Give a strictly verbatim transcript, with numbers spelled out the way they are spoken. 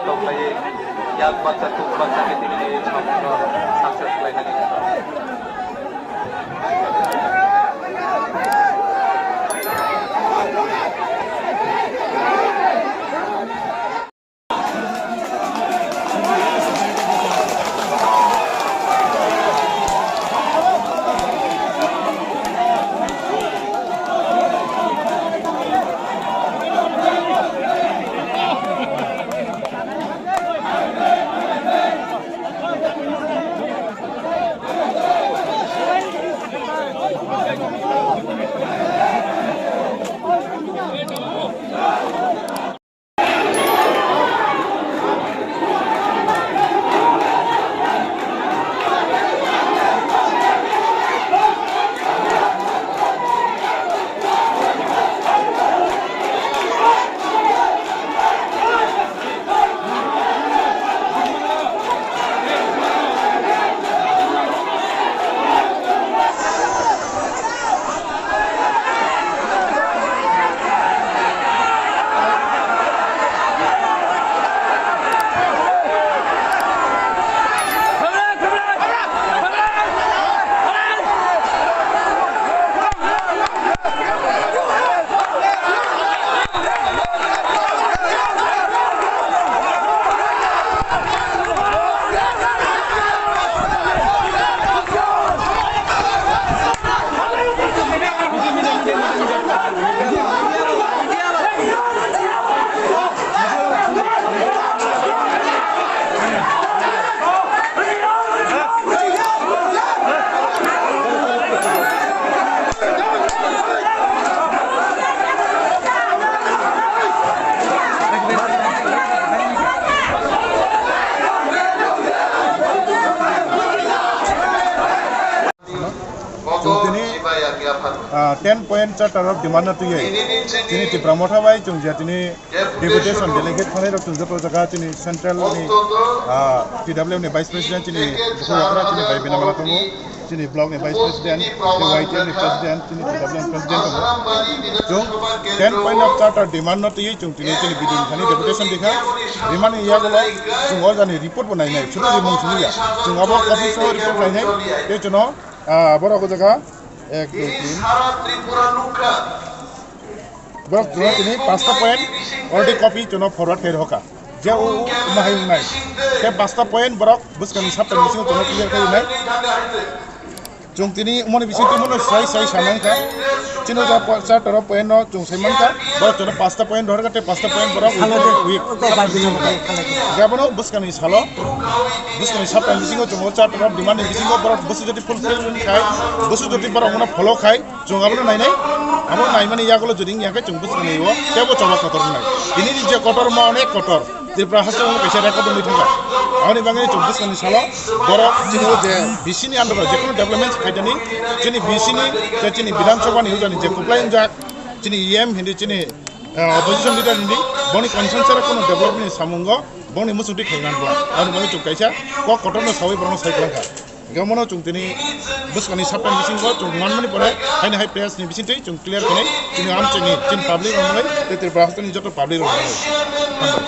Tonglawi, yak baksa, tuk baksa, ke tini ni samung no success khlainani. Chwng tini, ah, ten point charter of demand no twiwi chini Tipra Motha bai chwng je tini deputation delegate thangnairok chwng joto jaga chini central ni, ah, T W F ni vice president chini bukhuk yagra chini bai bina mana tongo, chini block ni vice president, tei Y T F ni president, chini T W F president tongo. Chwng ten point of charter demand no twiwi chwng tini chini bidin thani deputation dikha. Rimani yagulo chwng o jani report bo nainai, sudu rimung simi ya. Chwng abo office o report nainai, tei chwngno, ah, borok o jaga ek, dui, tin. Borok chwngno tini pasta point already copy chwngno forward khairokha. Je o, o, mahai wngnai. Khe pasta point borok bwskangni saptani bisingo chwngno clear khainai. Chwng tini umoni bising twi mano sai sai samang kha. Chini ja po-, charter o point no chwng sai man kha. Borok chwngno pasta point rohor kha tei pasta point borok week. Gabono bwskangni salo, bwskangni saptani bisingo chwng o charter o demand ni bisingo borok bwswk jodi fulfill khai, bwswk jodi borok mano follow khai. Chwng abono nainai, abo naimani yagulo jodi wngya khe chwng bwskango teibo choba kotor wngnai. Tini ni je kotor ma onek kotor, Tripura haste wngwi kaisa record wngwi thangkha. Aboni bagwi chwng bwskangni salo borok chini o je B C ni under o je kono development khaidani, chini B C ni je chini Bidhan Sabha ni ujani je kwplai wngjak, chini E M hindi chini, eh, opposition leader hindi, boni constituency o kono development ni samungo boni muchungtwi khaimani bo. Aboni bagwi chwng kaisa kok kotorno sawi borokno sai kwlangkha. Hingke omono chwng tini bwskangni saptani bisingo chwng manmani pore haino hai press ni bisingtwi chwng clear khenai chini amchaini chini public rok wngnai tei Tripura hasteni joto public rok wngnai.